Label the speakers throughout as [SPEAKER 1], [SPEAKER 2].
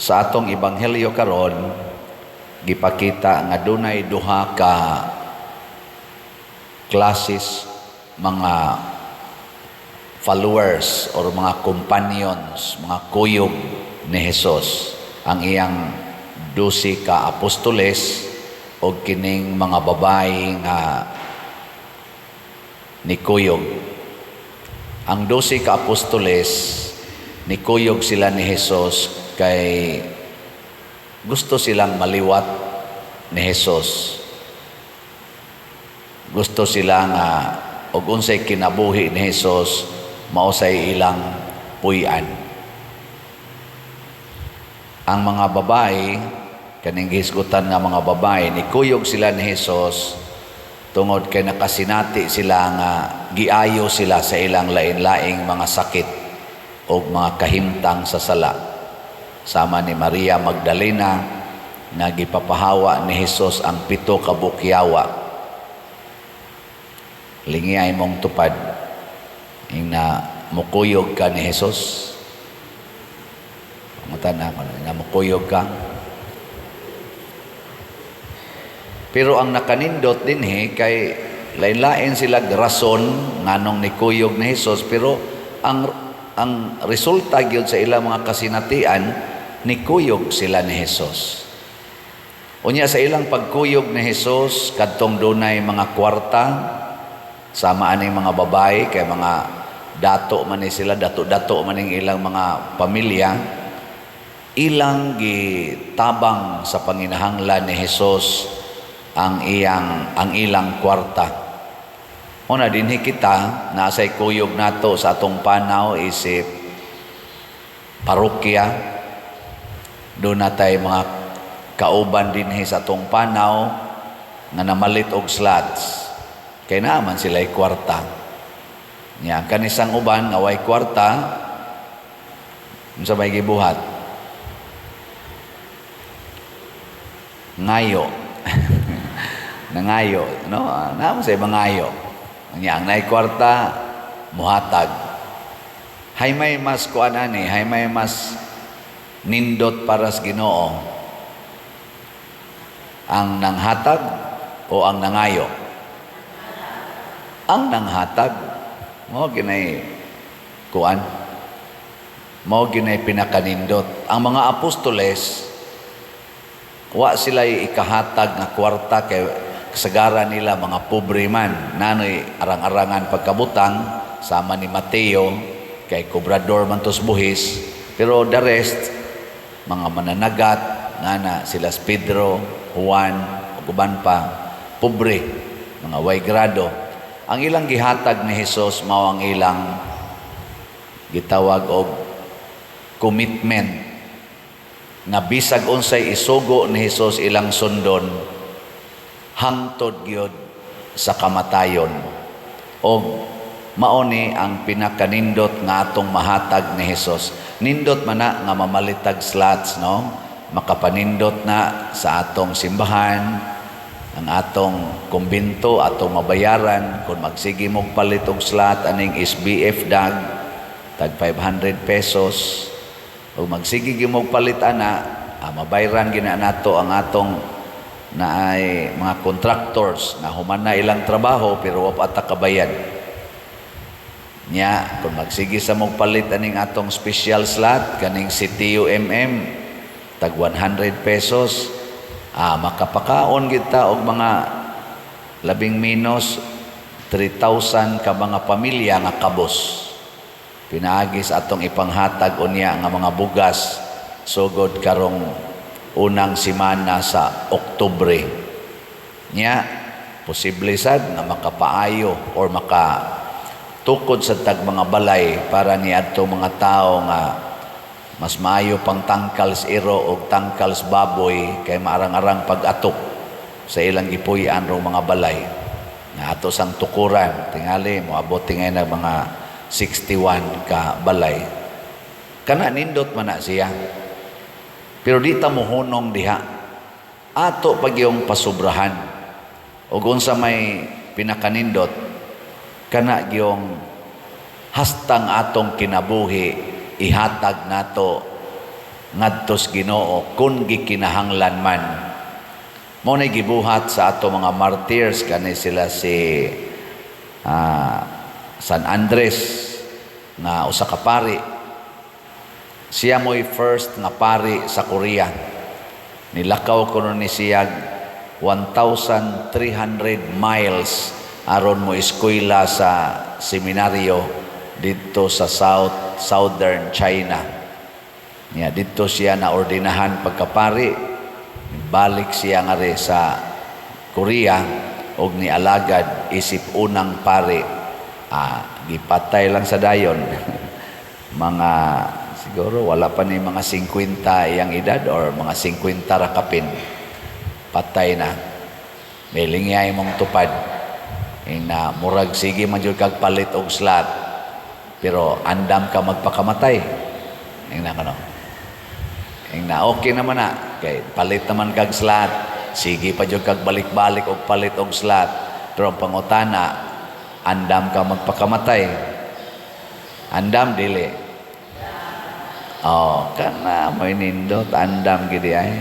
[SPEAKER 1] Sa atong ebanghelyo karon, gipakita nga dunay duha ka classes mga followers or mga companions, mga kuyog ni Jesus, ang iyang 12 ka apostoles o kining mga babae nga nikuyog. Ang 12 ka apostoles, nikuyog sila ni Jesus kay gusto silang maliwat ni Jesus. Gusto sila nga og unsay kinabuhi ni Jesus, mao say ilang puy-an. Ang mga babae, kaning gihisgutan nga mga babae, nikuyog sila ni Jesus tungod kay nakasinati sila nga giayo sila sa ilang lain-laing mga sakit o mga kahimtang sa sala. Sama ni Maria Magdalena nga gipapahawa ni Jesus ang pito ka bukyawa. Lingi ay mong tupad ing na mukuyog ka ni Jesus. Pangutan-a ko na mukuyog ka. Pero ang nakanindot dinhi kay lain-lain sila rason nganong nikuyog ni Jesus, pero ang resulta gyud sa ilang mga kasinatian, nikuyog sila ni Jesus. Unya sa ilang pagkuyog ni Jesus, kadtong dunay mga kwarta, sama aning mga babae kay mga dato man ni sila, dato-dato man ning ilang mga pamilya, ilang gitabang sa panginahanglan ni Jesus ang ilang kwarta. Una dinhi kita naasay kuyog nato sa atong panaw isip parokya. Duna tay mga kauban dinhi sa atong panaw nga namalit og slots kay naa man sila'y kwarta. Nya kanisang uban nga way kwarta, unsa may gibuhat? Ngayo. Nangayo, no? Naa man say mangayo. Nya ang naay kwarta muhatag. Hay may mas kuan ani, hay may mas nindot para sa Ginoo? Ang nanghatag o ang nangayo? Ang nanghatag. Mao ginay kuan. Mao ginay pinakanindot. Ang mga apostoles, wa sila ikahatag nga kwarta kay kasagaran nila mga pobre man. Nanoy arang-arangan pagkabutang, sama ni Mateo kay kobrador man tos buhis, pero the rest mga mananagat ngana sila Pedro, Juan ug uban pa, pobre, mga way grado. Ang ilang gihatag ni Jesus mao ang ilang gitawag og commitment nga bisag unsay isugo ni Jesus, ilang sundon hangtod gyud sa kamatayon. Og mao ni ang pinakanindot nga atong mahatag ni Jesus. Nindot man na nga mamalitag slots, no? Makapanindot na sa atong simbahan, ang atong kumbinto, atong mabayaran kung magsige mong palit og slot aning SBF dag tag 500 pesos. Ug magsige gyud mong palit ana, mabayran gina nato ang atong naay mga contractors na human na ilang trabaho pero wa pa ta kabayad. Nya kung magsige sa mong palit aning atong special slot kaning CTUMM tag 100 pesos, makapakaon kita og mga labing menos 3,000 ka mga pamilya nga kabos pinaagi sa atong ipanghatag unya nga mga bugas sugod karong unang semana sa Oktubre. Nya posible sad nga makapaayo or maka tukod sa tag mga balay para niadto mga tao nga mas maayo pang tangkal sa iro o tangkal sa baboy kay maarang-arang pag-atok sa ilang gipuy-an rong mga balay nga ato sang tukuran. Tingali moabot tingay na mga 61 ka balay. Kana nindot man na siya, pero di ta mohunong diha. Ato pag yung pasubrahan. Ug unsa may pinakanindot kana gyung hastang atong kinabuhi ihatag nato. ngadto sa Ginoo kung gikinahanglan man. Mao na gibuhat sa ato mga martyrs, kani sila si San Andres nga usa ka pari. Siya mo'y first nga pari sa Korea. Nilakaw kuno ni siya 1,300 miles aron mo eskwela sa seminaryo didto sa southern China. Nya didto siya na ordinahan pagkapari. Balik siya ngari sa Korea og nialagad isip unang pari. Gipatay lang sa dayon. Mga siguro wala pa ni mga 50 iyang edad or mga 50 ra kapin. Patay na. May lingay mong tupad. Ina murag sige man jud kag palit og slot. Pero andam ka magpakamatay. Ingna kano. Ingna okay naman na. Kay palit naman kag slot. Sige pa jud kag balik-balik og palit og slot. Pero ang pangutana, andam ka magpakamatay? Andam dili? Oh, kana mo'y nindot, andam gidi ay.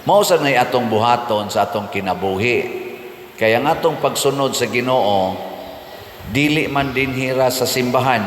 [SPEAKER 1] Mao sa nay atong buhaton sa atong kinabuhi. Kaya ang atong pagsunod sa Ginoo dili man dinhira sa simbahan.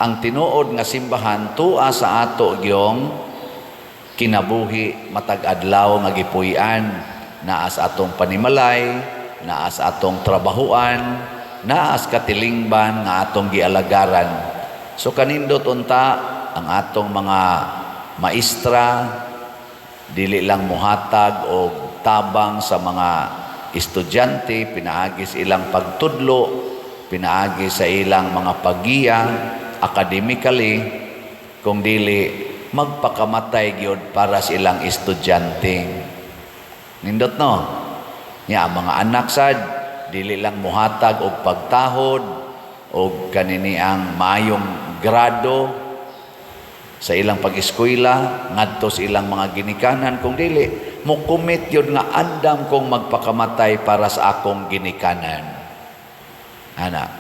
[SPEAKER 1] Ang tinuod nga simbahan tua sa ato gyong kinabuhi matag adlaw nga gipuy-an, naa sa atong panimalay, naa sa atong trabahuan, naa sa katilingban nga atong gialagaran. So kanindot unta ang atong mga maestra dili lang muhatag og tabang sa mga estudyante pinaagi sa ilang pagtudlo, pinaagi sa ilang mga paggiya academically, kung dili magpakamatay gyud para sa ilang estudyante. Nindot, no? Nya ang mga anak sad dili lang muhatag og pagtahod og kanini ang maayong grado sa ilang pag-eskwela ngadto sa ilang mga ginikanan, kung dili mo commit yun nga andam kong magpakamatay para sa akong ginikanan. Ana.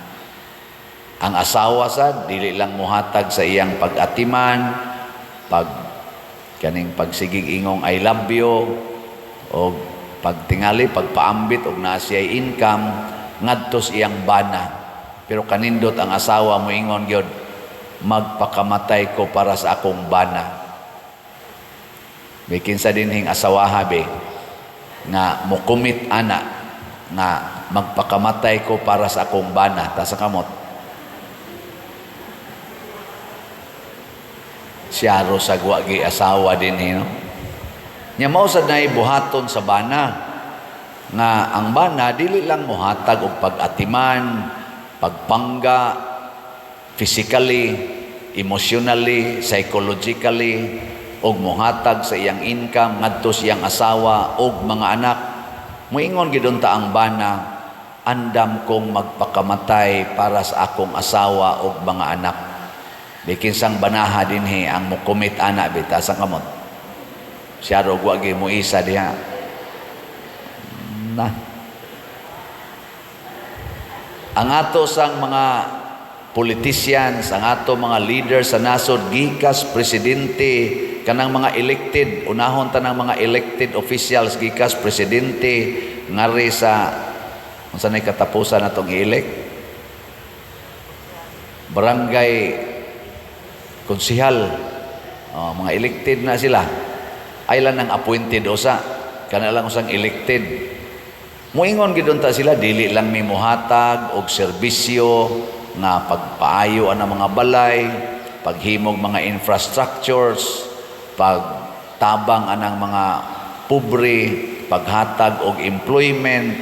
[SPEAKER 1] Ang asawa sad dili lang muhatag sa iyang pag-atiman, pag kaning pagsigig ingong "I love you" o pagtingali pagpaambit og naa siya'y income ngadto sa iyang bana, pero kanindot ang asawa mo ingon gyud, "Magpakamatay ko para sa akong bana." May kinsa dinhing asawaha be nga mo commit ana nga "Magpakamatay ko para sa akong bana"? Taas kamot. Siyaro sa gi asawa dinhi, no? Nya mao sad nay buhaton sa bana nga ang bana dili lang mohatag og pag-atiman, pagpangga physically, emotionally, psychologically, og mohatag sa iyang income ngadto sa iyang asawa og mga anak. Moingon gid unta ang bana, "Andam kong magpakamatay para sa akong asawa og mga anak." Bikinsang banaha dinhi ang mo commit ana bi? Taas ang kamot. Siya ro wa mo isa diha. Na. Ang ato sang mga politicians, ang ato mga leaders sa nasod, gikas presidente, kanang mga elected, unahon tanang mga elected officials, gikas presidente ngari sa unsa nay katapusan natong i-elect, barangay konsihal, oh, mga elected na sila ay lang ang appointed usa kana lang usang elected. Moingon gid unta sila, dili lang mi mohatag og serbisyo nga pagpaayo ang mga balay, paghimog mga infrastructures, pagtabang anang mga pobre, paghatag og employment,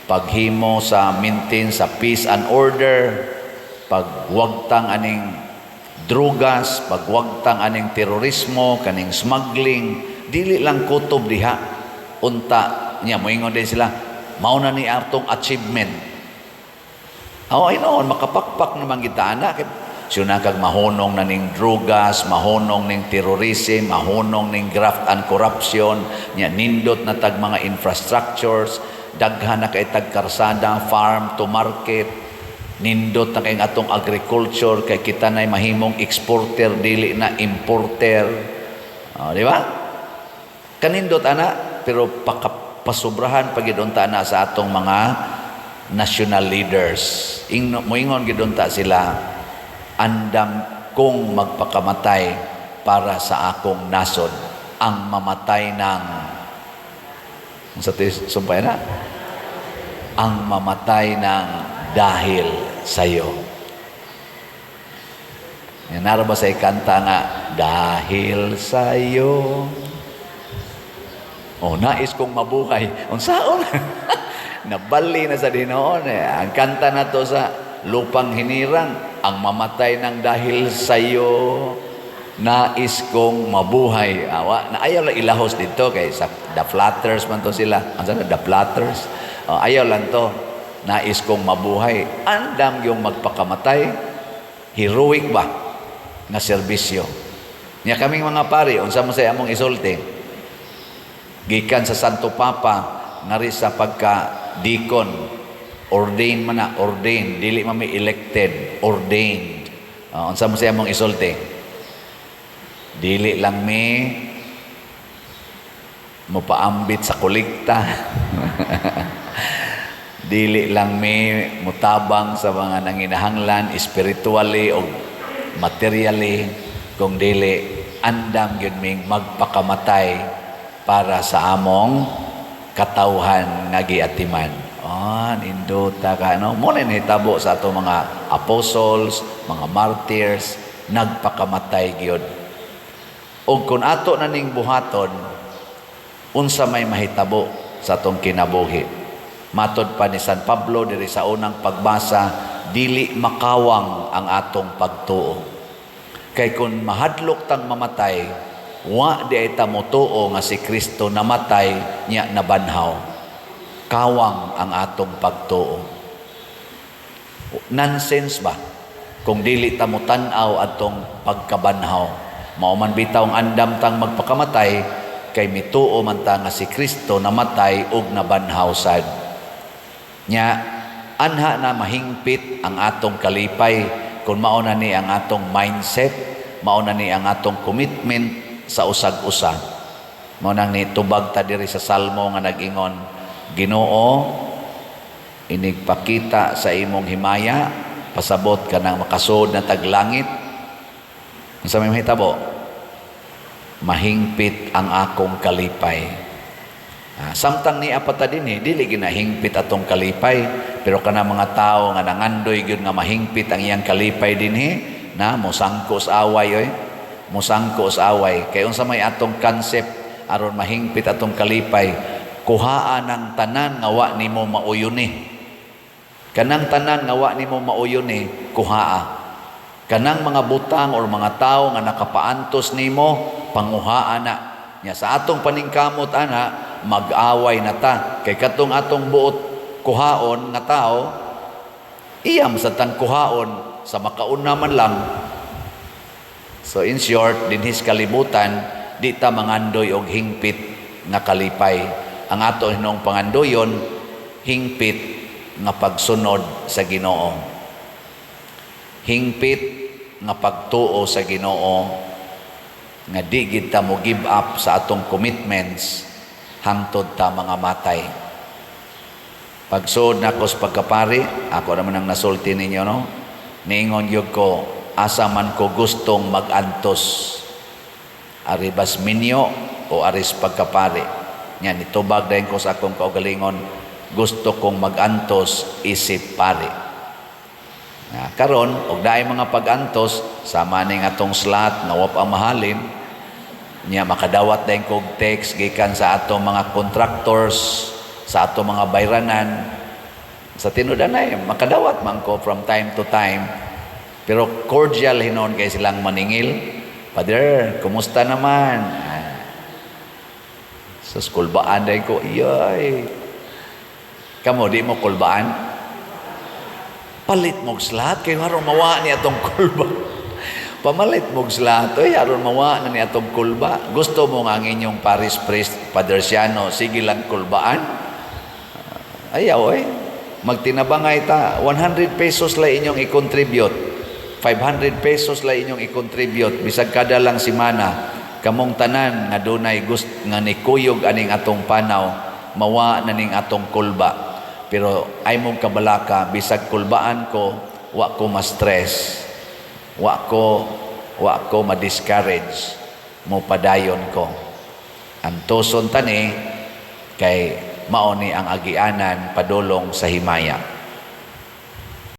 [SPEAKER 1] paghimo sa maintain sa peace and order, pagwagtang aning drugas, pagwagtang aning terorismo, kaning smuggling, dili lang kutob diha. Unta niya moingon din sila, mao na ni atong achievement. Oh, ay noon makapakpak naman kita ana. Siyuna kag mahunong na ning drugas, mahunong ning terrorism, mahunong ning graft and corruption, nya nindot na tag mga infrastructures, daghan na kay tag karsada, farm to market, nindot na kay atong agriculture kay kita nay mahimong exporter, dili na importer. Oh, di ba? Kanindot ana, pero pasubrahan pa gid unta na sa atong mga national leaders. Moingon gid unta sila, "Andam kong magpakamatay para sa akong nasod." Ang mamatay ng sa sumpay na, ang mamatay ng dahil sa'yo. Yan, naro ba sa ikanta nga, "Dahil sa'yo"? Oh, nais kong mabuhay. Unsaon? Nabali na sa dinoon eh. Ang kanta na to sa Lupang Hinirang, "Ang mamatay ng dahil sa'yo, nais kong mabuhay." Awa, na ayaw lang ilahos dito kay sa The Flatters man to sila. Ang sana The Flatters. Oh, ayaw lang to. "Nais kong mabuhay." Andam yung magpakamatay. Heroic ba nga serbisyo? Nya kaming mga pari, unsa mo sa among isulti? Gikan sa Santo Papa ngari sa pagka deacon, ordained man na, ordained, dili man may elected, ordained. Unsa mo sa among isulti? Dili lang mi mopaambit sa kolekta. Dili lang mi mutabang sa mga nanginahanglan spiritually o materially, kung dili andam gyud ming magpakamatay para sa among katawhan nga giatiman. Oh, nindota ka, no? Mo na nahitabo sa ato mga apostles, mga martyrs, nagpakamatay gyud. Og kung ato na ning buhaton, unsa may mahitabo sa atong kinabuhi? Matod pa ni San Pablo diri sa unang pagbasa, dili makawang ang atong pagtuo. Kay kung mahadlok tang mamatay, wa di ay ta motuo nga si Kristo namatay nya nabanhaw. Kawang ang atong pagtuo. Nonsense ba kung dili ta mo tan-aw atong pagkabanhaw? Mao man bitaw ang andam tang magpakamatay kay mituo man ta nga si Kristo namatay ug nabanhaw sad. Nya anha na mahingpit ang atong kalipay kung mao na ni ang atong mindset, mao na ni ang atong commitment sa usag-usa. Mao nang nitubag ta diri sa Salmo nga nag-ingon, "Ginoo, inigpakita sa imong himaya, pasabot ka nang makasud na tag langit." Unsa may mahitabo? Mahingpit ang akong kalipay. Samtang nia pa ta dinhi, dili ginahingpit atong kalipay, pero kana mga tao nga nangandoy gyud nga mahingpit ang iyang kalipay dinhi, na mosangko sa away oy. Mosangko sa away. Kay unsa may atong concept aron mahingpit atong kalipay? Kuhaan ang tanan nga wa nimo mauyuni. Kanang tanan nga wa nimo mauyuni, kuhaa. Kanang mga butang or mga tao nga nakapaantos nimo, panguhaa na. Nya sa atong paningkamot ana, mag-away na ta. Kay katong atong buot kuhaon nga tao, iyam sa tang kuhaon sa makauna man lang. So in short, dinhis kalibutan, di ta mangandoy og hingpit nga kalipay. Ang ato hinong pangandoyon, hingpit nga pagsunod sa Ginoo. Hingpit nga pagtuo sa Ginoo nga di gid ta mo give up sa atong commitments hangtod ta mga matay. Pagsuod nako sa pagkapari, ako naman ang nasulti ninyo, no? Niingon gyud ko, asa man ko gustong mag-antos. Aribas minyo o aris pagkapari. Nya nitubag dayon ko sa akong kaugalingon, gusto kong mag-antos isip pari. Na, karon og naay mga pag-antos sama ning atong slot nga wa pa mahalin niya, makadawat dayon kog text gikan sa atong mga contractors, sa atong mga bayranan. Sa tinud-anay makadawat man ko from time to time, pero cordial hinon kay silang maningil, "Father, kumusta naman?" Ah. Sa kulbaan dayon ko, iyay. Kamo, di mo kulbaan? Palit mog slot kay aron mawa ni atong kulba. Pamalit mog slot oy, aron mawa na ni atong kulba. Gusto mo nga ang inyong parish priest, Father Siano, sige lang kulbaan? Ayaw oy. Magtinabangay ta, 100 pesos lang inyong i-contribute. 500 pesos lang inyong i-contribute bisag kada lang semana. Kamong tanan nga dunay gust nga nikuyog aning atong panaw, mawa na ning atong kulba. Pero ay mong kabalaka, bisag kulbaan ko, wa ko ma-stress, wa ko ma-discourage, mo padayon ko. Antuson tani kay mao ni ang agianan padulong sa himaya.